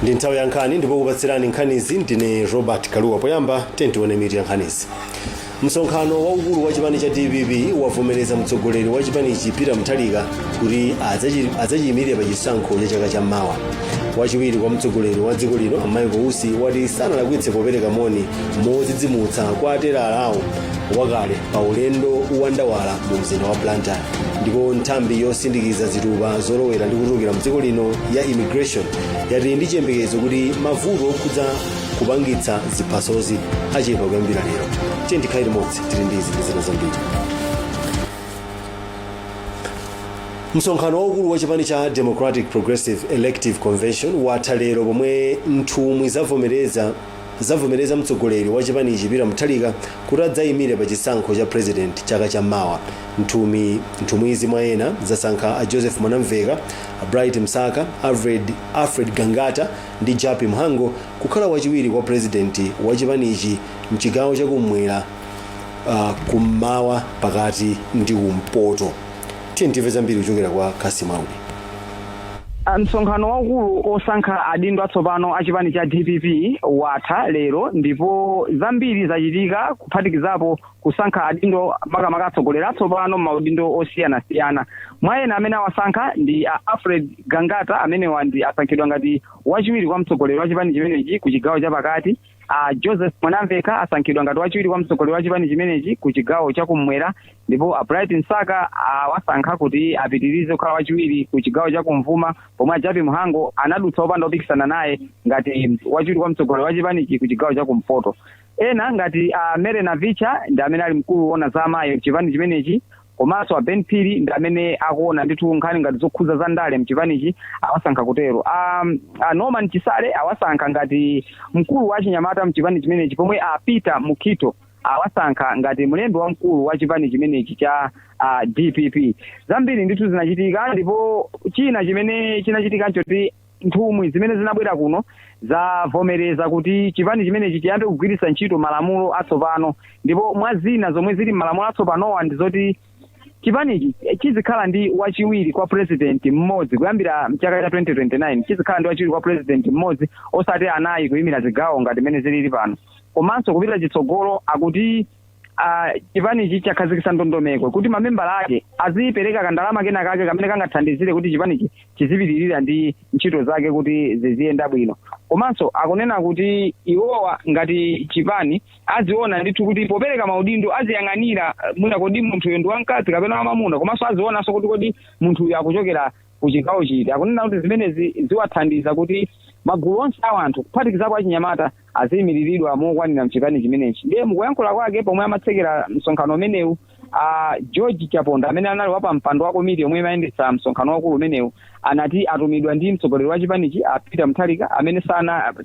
Ndi nthawi ya nkhani, ndipo kupatsirani nkhanizi ndine Robert Kaluwa. Poyamba tione mitu ya nkhanizi. Msonkhano waukulu wa chipani cha DPP wavomereza mtsogoleri wa chipanichi Peter Mutharika kuti adzachiyimire pa chisankho cha chaka chammawa. Wachiwiri kwa mtsogoleri wa dziko lino a Michael Usi wati sanalakwitse popereka moni modzidzimutsa kwa atelala awo wakale pa ulendo wa ndawala mu mzinda wa Blantyre. Ndipo nthambi yosindikiza zitupa zolowera ndi kutulukira mdziko lino ya Immigration yati ndi chiyembekezo kuti mavuto okhudza kupangitsa ziphasozi achepa kuyambira lero. Tiye tikhale limodzi, tili ndi izi ndi zina zambiri. Msonkhano waukulu wa chipani cha Democratic Progressive Elective Convention watha lero, pomwe nthumwi zavomereza mtsogoleri wa chipanichi Peter Mutharika kuti adzayimire pa chisankho cha president chaka chammawa. Nthumwizi mwa ena zasankha a Joseph Mwanamveka, a Bright Msaka, Alfred Gangata ndi Jappie Mhango kukhala wachiwiri kwa president wa chipanichi mchigawo chakumwera, kummawa, pakati ndi kumpoto. Tiye timve zambiri kuchokera kwa Kasim Audi. Msonkhano waukulu osankha adindo atsopano a chipani cha DPP watha lero, ndipo zambiri zachitika, kuphatikizapo kusankha adindo, makamaka atsogoleri atsopano m'maudindo osiyanasiyana. Mwa ena amene awasankha ndi a Alfred Gangata, amenewa ndi asankhidwa ngati wachiwiri kwa mtsogoleri wa chipani chimenechi ku chigawo chapakati. A Joseph Mwanamveka asankhidwa ngati wachiwiri kwa mtsogoleri wa chipani chimenechi ku chigawo chakummwera, ndipo a Bright Msaka awasankha kuti apitirize kukhala wachiwiri ku chigawo chakumvuma, pomwe a Jappie Mhango anadutsa opanda opikisana naye ngati wachiwiri kwa mtsogoleri wa chipanichi ku chigawo chakumpoto. Ena ngati a Mary Navicha ndi amene ali mkulu woona za amayi mchipani chimenechi, komanso a Ben Phiri ndi amene akuona ndithu nkhani ngati zokhudza za ndale mchipanichi, awasankha kutero. A Norman Chisale awasankha ngati mkulu wa chinyamata mchipani chimenechi, pomwe a Peter Mukhito awasankha ngati mlembi wamkulu wa chipani chimenechi cha DPP. Zambiri ndithu zinachitika, ndipo china chimene chinachitika nchoti nthumwi zimene zinabwera kuno zavomereza kuti chipani chimenechi chiyambe kugwiritsa ntchito malamulo atsopano. Ndipo mwa zina zomwe zili m'malamulo atsopanowa ndi zoti chipanichi chizikhala ndi wachiwiri kwa president mmodzi kuyambira mchaka cha 2029, chizikhala ndi wachiwiri kwa president mmodzi, osati anayi kuyimira zigawo ngati mmene zilili pano. Komanso kupita chitsogolo, akuti chipanichi chakhazikitsa ndondomeko kuti mamembala ake azipereka kandalama kena kake kamene kangathandizire kuti chipanichi chizipitirira ndi ntchito zake kuti ziziyenda bwino. Komanso akunena kuti iwowa ngati chipani aziona ndithu kuti popereka maudindo aziyang'anira mwina kodi munthuyo ndi wamkazi kapena wamamuna, komanso azionanso kuti kodi munthuyo akuchokera ku chigawo chiti. Akunena kuti zimenezi ziwathandiza kuti magulu onse a anthu, kuphatikizapo achinyamata, aziyimiriridwa mokwanira mchipani chimenechi. Ndiye mukuyankhula kwake pomwe amatsekera msonkhano umenewu, a George Chaponda, amene anali wapampando wa komiti yomwe imayendetsa msonkhano wakulu umenewu, anati atumidwa ndi mtsogoleri wa chipanichi a Peter Mutharika, amene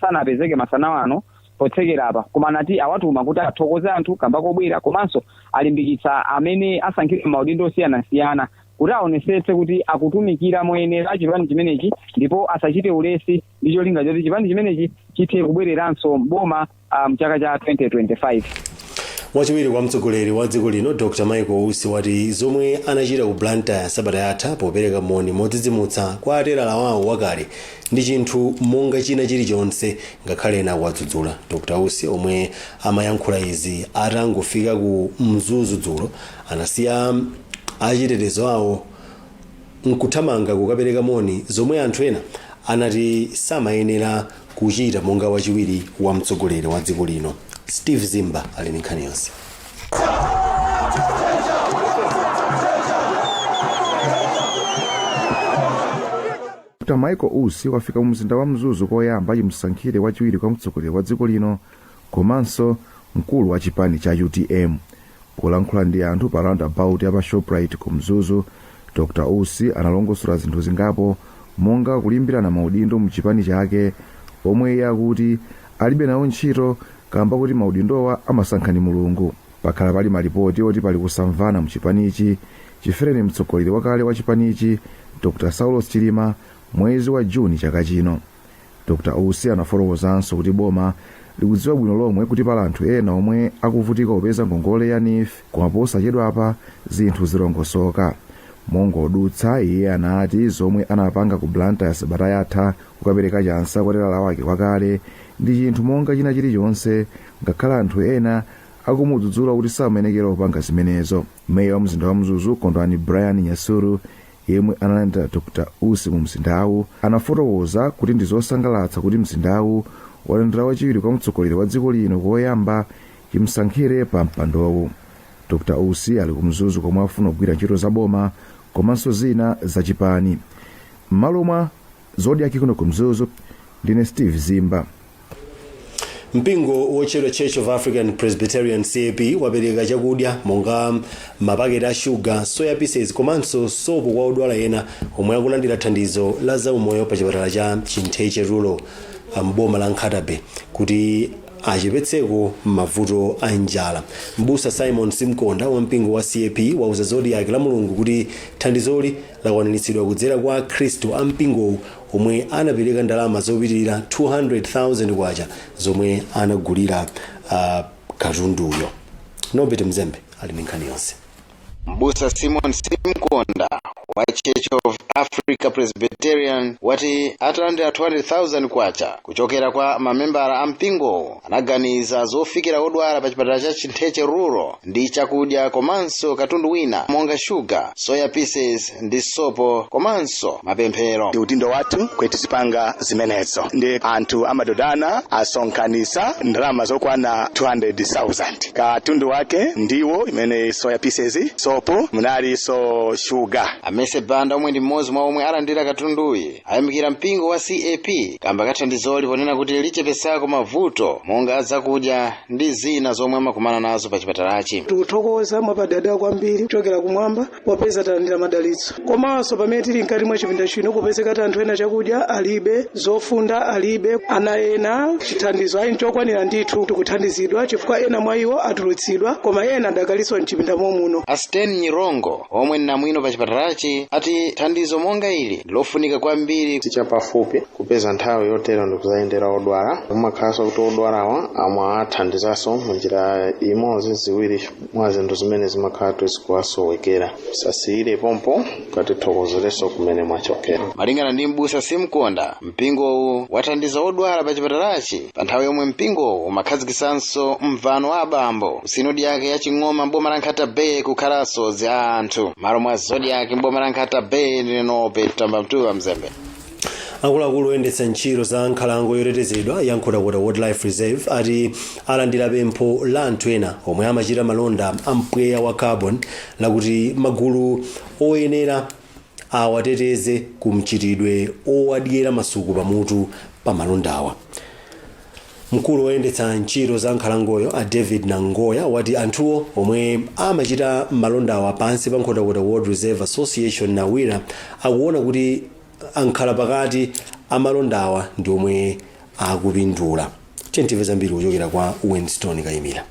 sanapezeke masana ano potsekera apa, koma anati awatuma kuti athokoze anthu kamba kobwera, komanso alimbikitsa amene asankhidwa maudindo osiyanasiyana kuti aonesetse kuti akutumikira moyenera chipani chimenechi ndipo asachite ulesi, ndi cholinga choti chipani chimenechi chithe kubwereranso mboma mchaka cha 2025. Wachiwiri kwa mtsogoleri wa dziko lino Dr Michael Usi wati zomwe anachita ku Blantyre sabata yatha popereka moni modzidzimutsa kwa atelala wawo wakale ndi chinthu monga china chilichonse, ngakhale ena akuwadzudzula. Dr Usi, omwe amayankhula izi atangofika ku Mzuzu dzulo, anasiya achitetezo awo nkuthamanga kukapereka moni, zomwe anthu ena anati samayenera kuchita monga wachiwiri wa mtsogoleri wa dziko lino. Steve Zimba ali ndi nkhani yonse. Dr Michael Usi wafika mu mzinda wa Mzuzu koyamba chimusankhire wachiwiri kwa mtsogoleri wa dziko lino komanso mkulu wa chipani cha UTM. Polankhula ndi anthu pa roundabout ya pa Shoprite ku Mzuzu, Dr Usi analongosola zinthu zingapo monga kulimbirana maudindo mu chipani chake omwe iye akuti alibe nawo ntchito kamba kuti maudindowa amasankha ndi Mulungu. Pakhala pali malipoti oti pali kusamvana mu chipanichi chifereni mtsogoleri wakale wa chipanichi Dr Saulos Chilima mwezi wa Juni chaka chino. Dr Usi anafotokozanso kuti boma likudziwa bwino lomwe kuti pali anthu ena omwe akuvutika kupeza ngongole ya NEEF, koma posachedwapa zinthu zilongosoka. Mongodutsa, iye anati zomwe anapanga ku Blantyre sabata yatha kukapereka chansa kwa telala wake wakale ndi chinthu monga china chilichonse, ngakhale anthu ena akumudzudzula kuti samayenekera kupanga zimenezo. Meya wa mzinda wa Mzuzu, Kondwani Brian Nyasulu, yemwe analandira Dr Usi mu mzindawu, anafotokoza kuti ndi zosangalatsa kuti mzindawu walandira wachiwiri kwa mtsogoleri wa dziko lino koyamba chimsankhire pa mpandowu. Dr Usi ali ku Mzuzu komwe afuna kugwira ntchito za boma komanso zina zachipani. M'malo mwa Zodiak kuno ku Mzuzu, ndine Steve Zimba. Mpingo wotchedwa Church of African Presbyterian, CAP, wapereka chakudya monga mapaketi a shuga, soya pieces komanso sopo kwa odwala ena omwe akulandira thandizo la zaumoyo pa chipatala cha Chintheche Rural mboma la Nkhata Bay kuti achepetseko mavuto a njala. Mbusa Simon Simkonda wa mpingo wa CAP wauza Zodiak la Mulungu kuti thandizoli lakwaniritsidwa kudzera kwa akhristu a mpingowu omwe anapereka ndalama zopitirira 200,000 kwacha zomwe anagulira katunduyo. Nobert Mzembe ali ndi nkhani yonse. Mbusa Simon Simkonda wa Church of Africa Presbyterian wati atalandira 200,000 kwacha kuchokera kwa mamembala a mpingowo, anaganiza zofikira odwala pa chipatala cha Chintheche Rural ndi chakudya komanso katundu wina monga shuga, soya pieces ndi sopo komanso mapemphero. Ndi udindo wathu kuti tizipanga zimenezo, ndi anthu amadodana asonkhanisa ndalama zokwana 200,000. Katundu wake ndiwo imene soya pieces, sopo, munalinso shuga. Amese Banda, omwe ndi mmodzi mwa omwe alandira katunduyi, ayamikira mpingo wa CAP kamba kathandizoli ponena kuti lichepesako mavuto monga zakudya ndi zina zomwe amakumana nazo pa chipatalachi. Tikuthokoza mwapadera kwambiri kuchokera kumwamba popeza talandira madalitso, komanso pamene tili mkati mwa chipinda chino kupezeka anthu ena chakudya alibe, zofunda alibe, ana ena chithandizo ayi nchokwanira ndithu. Tikuthandizidwa chifukwa ena mwa iwo atulutsidwa, koma ena adakalinso mchipinda momuno. Asten Nyirongo, omwe namwino pa chipatalachi, ati thandizo monga ili ndilofunika kwambiri. Sichapafupi kupeza nthawi yotero ndikuzayendera odwala. Umakhalanso kuti odwalawa amawathandizanso munjira imodzi, ziwiri mwa zinthu zimene zimakhala tizikuwasowekera. Sasiyire pompo, katithokozerenso kumene mwachokera. Malingana ndi mbusa Simkonda, mpingowu wathandiza odwala pa chipatalachi pa nthawi yomwe mpingowu umakhazikisanso mvano wa abambo sinodi yake ya Ching'oma mboma la Nkhata Bay kukhalanso za anthu. Malo mwa Zodiak mboma la Nkhata Bay, ndine Nope Tamba Mtuwa Mzembe. Akuluakulu oyendetsa ntchito za nkhalango yotetezedwa ya Nkhotakota Wildlife Reserve ati alandira pempho la anthu ena omwe amachita malonda a mpweya wa carbon lakuti magulu oyenera awateteze ku mchitidwe owadyera masuku pamutu pa malondawa. Mkulu woyendetsa ntchito za nkhalangoyo, a David Nangoya, wati anthuwo omwe amachita malondawa pansi pa Nkhotakota World Reserve Association, Nawira, akuona kuti ankhala pakati amalondawa ndi omwe akupindula. Timve zambiri kuchokera kwa Winston Kayimira.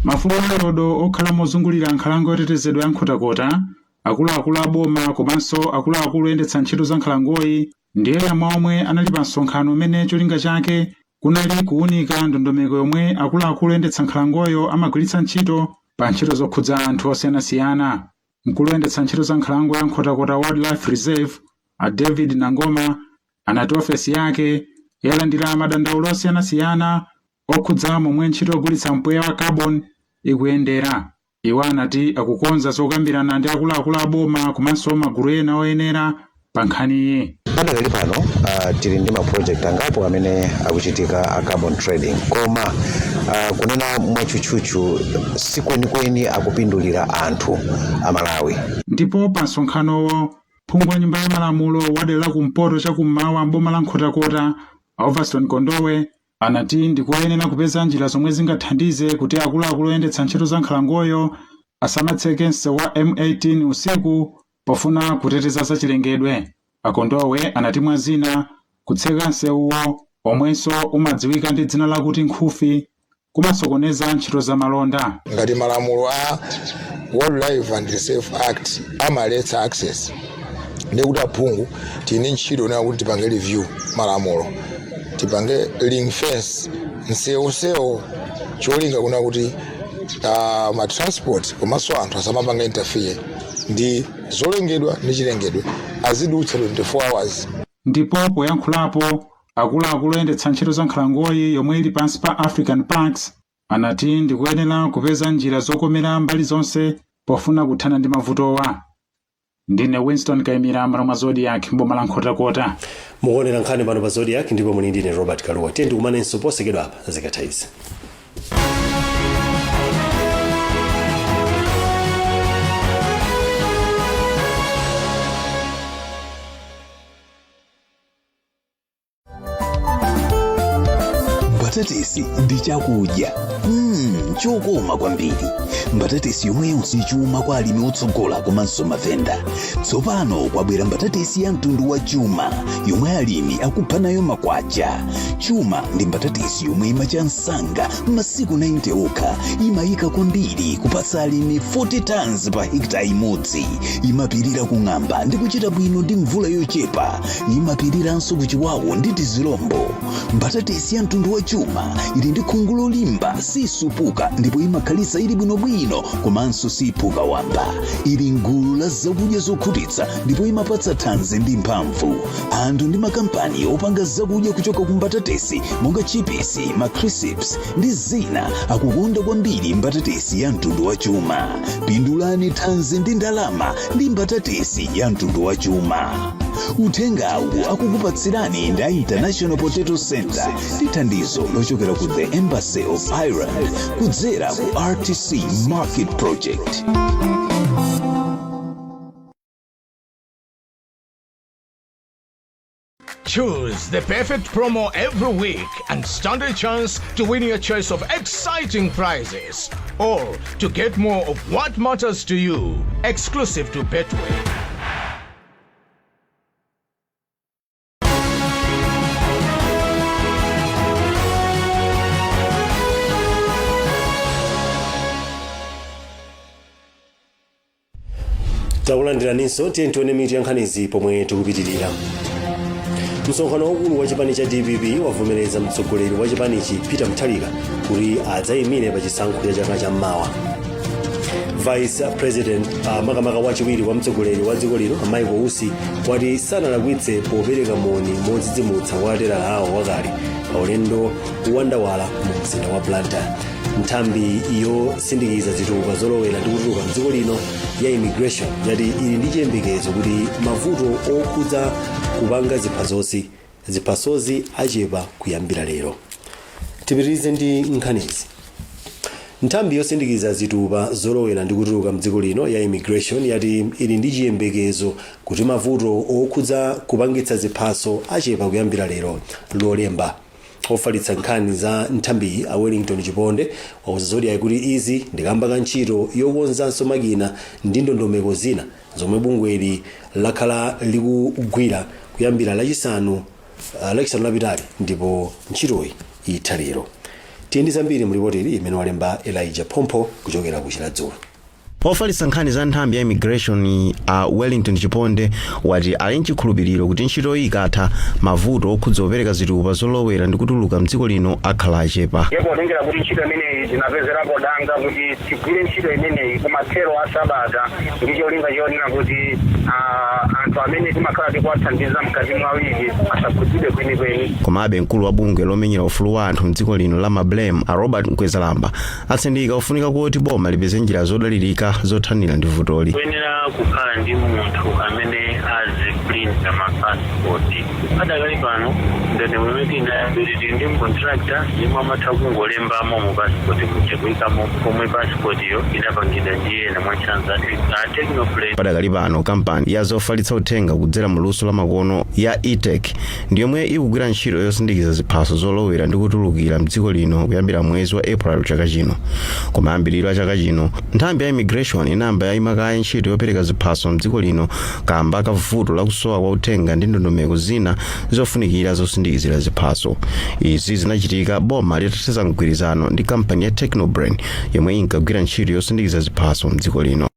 Mafumu alodo okhala mozungulira nkhalango yotetezedwa ya Nkhotakota, akuluakulu a boma komanso akuluakulu oyendetsa ntchito za nkhalangoyi ndi ena mwa omwe anali pa msonkhano umene cholinga chake kunali kuwunika ndondomeko yomwe akuluakulu oyendetsa nkhalangoyo amagwiritsa ntchito pa ntchito zokhudza anthu osiyanasiyana. Mkulu oyendetsa ntchito za nkhalango ya Nkhotakota Wildlife Reserve, a David Nangoma, anati ofesi yake yalandira madandaulo osiyanasiyana okhudza momwe ntchito yogulitsa mpweya wa carbon ikuyendera. Iwo anati akukonza zokambirana ndi akuluakulu a boma komanso magulu ena oyenera pa nkhaniyi. Padakali pano tili ndi ma project angapo amene akuchitika a carbon trading, koma kunena mwatchutchutchu, sikwenikweni akupindulira anthu Amalawi. Ndipo pa msonkhanowo, phungu wa Nyumba ya Malamulo wa dera la kumpoto chakummawa mboma la Nkhotakota, Overston Kondowe, anati ndikoyenera kupeza njira zomwe zingathandize kuti akuluakulu oyendetsa ntchito za nkhalangoyo asamatseke msewu wa M18 usiku pofuna kuteteza zachilengedwe. Akondowe anati mwa zina, kutseka msewuwo, omwenso umadziwika ndi dzina lakuti Nkhufi, kumasokoneza ntchito za malonda. Ngati malamulo a Wildlife and Reserve Act amaletsa access, ndikuti aphungu tili ntchito nayo kuti tipange review malamulo, tipange ring fence msewusewu, cholinga kuna kuti ma transport komanso anthu asamapanga interfere. Ndi zolengedwa ndi chilengedwe, azidutsa 24 hours. Ndipo poyankhulapo, akuluakulu oyendetsa ntchito za nkhalangoyi yomwe ili pansi pa African Parks anati ndikuyenera kupeza njira zokomera mbali zonse pofuna kuthana ndi mavutowa. Ndine Winston Kaimira, m'malo mwa Zodiak, mboma la Nkhotakota. Mukuonera nkhani pano pa Zodiak ndipo muli ndine Robert Kaluwa. Tiye ndikumanenso posachedwa apa zikatha izi. Mbatatesi ndi chakudya chokoma kwambiri. Mbatatesi yomweyonso chuma kwa alimi otsogola komanso mavenda. Tsopano kwabwera mbatatesi ya mtundu wa Chuma yomwe alimi akupha nayo makwacha. Chuma ndi mbatatesi yomwe imacha msanga masiku 90 okha, imayika kwambiri kupatsa alimi 40 tons pa hekta imodzi, imapirira kung'amba ndi kuchita bwino ndi mvula yochepa, imapiriranso kuchiwawo ndi tizilombo. Mbatatesi ya mtundu wa Chuma ili ndi khungu lolimba, sisupuka ndipo imakhalitsa ili bwinobwino komanso siphuka wamba. Ili mgulu la zakudya zokhutitsa ndipo imapatsa thanzi ndi mphamvu. Anthu ndi makampani opanga zakudya kuchoka ku mbatatesi monga chipisi, macrisps ndi zina akukonda kwambiri mbatatesi ya mtundu wa Chuma. Pindulani thanzi ndi ndalama ndi mbatatesi ya mtundu wa Chuma. Uthengawu akukupatsirani ndi a International Potato Center ndi thandizo lochokera ku the Embassy of Ireland kudzera ku RTC Market Project. Choose the perfect promo every week and stand a chance to win your choice of exciting prizes or to get more of what matters to you. Exclusive to Betway. Takulandiraninso. Tiye tione mitu ya nkhanizi pomwe tikupitirira. Msonkhano waukulu wa chipani cha DPP wavomereza mtsogoleri wa chipanichi Peter Mutharika kuti adzayimire pa chisankho cha chaka chammawa. Vice President, makamaka wachiwiri wa mtsogoleri wa dziko lino Michael Usi wati sanalakwitse popereka moni modzidzimutsa kwa telala awo wakale pa ulendo wandawala mu mzinda wa Blantyre. Nthambi yosindikiza zitupa zolowera ndi kutuluka mdziko lino ya Immigration yati ili ndi chiyembekezo kuti mavuto okhudza kupanga ziphasozi achepa kuyambira lero. Tipitirize ndi nkhanizi. Nthambi yosindikiza zitupa zolowera ndi kutuluka mdziko lino ya Immigration yati ili ndi chiyembekezo kuti mavuto okhudza kupangitsa ziphaso achepa kuyambira lero Lolemba. Ofalitsa nkhani za nthambiyi a Wellington Chiponde wauza Zodiak kuti izi ndikamba ka ntchito yokonzanso makina ndi ndondomeko zina zomwe bungweli lakhala likugwira kuyambira Lachisanu lapitali, ndipo ntchitoyi itha lero. Tiye ndi zambiri mu ripoti imene walemba Elijah Pompho kuchokera ku Chiradzulu. Ofalitsa nkhani za nthambi ya Immigration a Wellington Chiponde wati ali mchikhulupiriro kuti ntchitoyi ikatha, mavuto okhudza kupereka zitupa zolowera ndi kutuluka mdziko lino akhala achepa. Ndipo potengera kuti ntchito imeneyi tinapezerapo danga kuti tigwire ntchito imeneyi kumathero a sabata ndi cholinga chonena kuti anthu amene timakhala tikuwathandiza mkati mwa wiki asakhudzidwe kwenikweni. Komabe, mkulu wa bungwe lomenyera ufulu wa anthu mdziko lino la Mablem a Robert Mkwezalamba atsindika kufunika kuti boma lipeze njira zodalirika zothanira ndi vutoli. Kuyenera kukhala ndi munthu amene aziprinta mapasipoti. Padakali pano ndondomeko imene tinayambiri, tili ndi contractor yemwe amatha kungolembamo mu pasipoti muja, kuyikamo pomwe pasipoti yo inapangidwa ndi ena, mwachitsanzo a Technoplate. Padakali pano kampani ya zofalitsa uthenga kudzera mu luso la makono ya Etech ndi yomwe ikugwira ntchito yosindikiza ziphaso zolowera ndi kutulukira mdziko lino kuyambira mwezi wa April chaka chino. Kumayambiriro a chaka chino, nthambi ya Immigration inayamba yayima kaye ntchito yopereka ziphaso mdziko lino kamba ka vuto lakusowa kwa uthenga ndi ndondomeko zina zofunikira zosindikizira ziphaso. Izi zinachitika boma litathetsa mgwirizano ndi kampani ya Technobrain yomwe inkagwira ntchito yosindikiza ziphaso mdziko lino.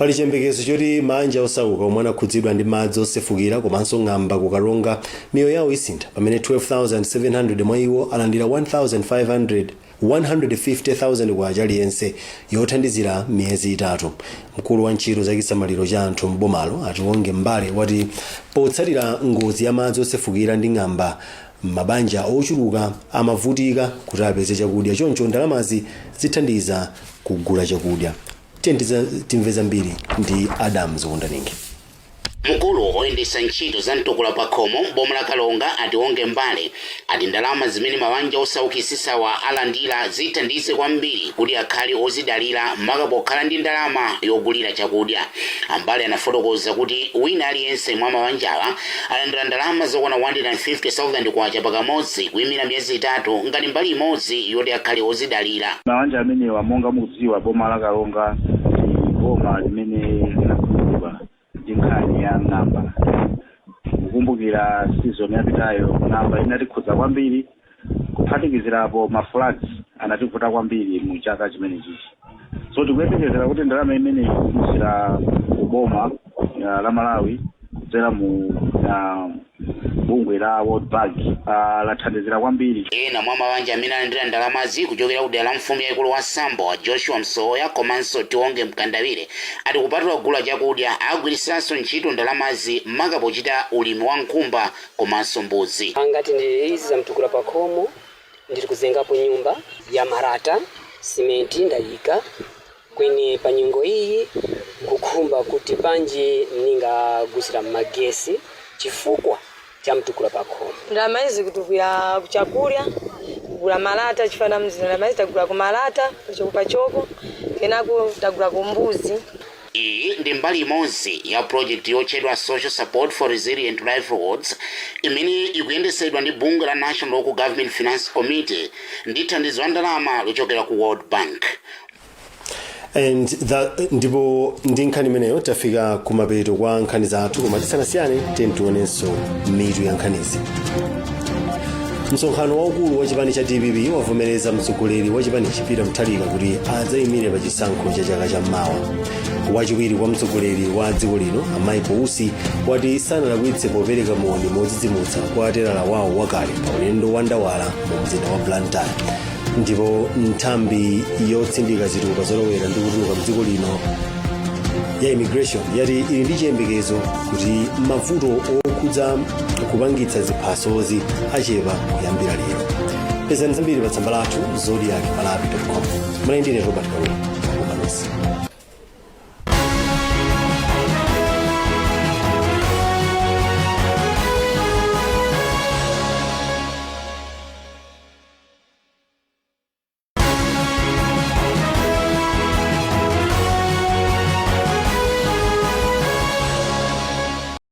Pali chiyembekezo choti mabanja osauka omwe anakhudzidwa ndi madzi osefukira komanso ng'amba ku Karonga miyoyo yawo isintha pamene 12,700 mwa iwo alandira 1,500 150,000 kwacha aliyense yothandizira miyezi 3. Mkulu wa ntchito za chisamaliro cha anthu m'bomalo, Atiwonge Mbale, wati potsatira ngozi ya madzi osefukira ndi ng'amba, mabanja ochuluka amavutika kuti apeze chakudya, choncho ndalamazi zithandiza kugula chakudya. Timve zambiri ndi Adams Wondaningi. Mkulu oyendetsa ntchito za mtukula pa khomo boma la Karonga, Atiwonge Mbale, ati ndalama zimene mabanja osaukisisawa alandira zithandize kwambiri kuti akhale ozidalira, maka pokhala ndi ndalama yogulira chakudya. Ambale anafotokoza kuti wina aliyense mwa mabanjawa alandira ndalama zokwana 150,000 kwacha pakamodzi kuyimira miyezi 3 ngati mbali imodzi yoti akhale ozidalira. Mabanja amenewa, monga mukudziwa, boma la Karonga ndi boma limene linakhudzidwa ndi nkhani ya ng'amba. Kukumbukira season yapitayo, ng'amba inatikhudza kwambiri, kuphatikizirapo ma floods anativuta kwambiri mu chaka chimenechichi. So tikuyembekezera kuti ndalama imeneyi kudzera ku boma la Malawi, kudzera mu bungwe la World Bank, lathandizira kwambiri. Ena mwa mabanja amene alandira ndalamazi kuchokera ku dera la mfumu yayikulu wa Sambo, wa Joshua Msoya komanso Tionge Mkandawire, ati kupatula kugula chakudya, agwirisanso ntchito ndalamazi maka pochita ulimi wa nkhumba komanso mbuzi. Angati ndi izi za mtukula pa khomo, ndiri kuzengapo nyumba ya marata, simenti ndayika kwene. Pa nyengo iyi nkukhumba kuti panji ningagusira magesi chifukwa cha mtukula pa khomo. Ndalama izi kutukwira kuchakulya, kugula malata, chifana mzina ndalama izi tagula ku malata pachoko pachoko, kenako tagula ku mbuzi. Iyi ndi mbali imodzi ya project yotchedwa Social Support for Resilient Livelihoods imene ikuyendesedwa ndi bungwe la National Local Government Finance Committee ndi thandizo la ndalama lochokera ku World Bank. And that, ndipo ndi nkhani imeneyo tafika kumapeto kwa nkhani zathu, koma tisanasiyane tionenso mitu ya nkhanizi. Msonkhano waukulu wa chipani cha DPP wavomereza mtsogoleri wa chipanichi Peter Mutharika kuti adzayimire pa chisankho cha chaka cham'mawa. Wachiwiri kwa mtsogoleri wa dziko lino, Michael Usi, wati sanalakwitse popereka moni modzidzimutsa kwa telala wawo wakale pa ulendo wa ndawala mu mzinda wa Blantyre. Ndipo nthambi yotsindika zitupa zolowera ndi kutuluka mdziko lino ya Immigration yati ili ndi chiyembekezo kuti mavuto okhudza kupangitsa ziphasozi achepa kuyambira lero. Pezani zambiri pa tsamba lathu zodiakmalawi.com. Mwana ndine Robert Kaluwa, kumanonse.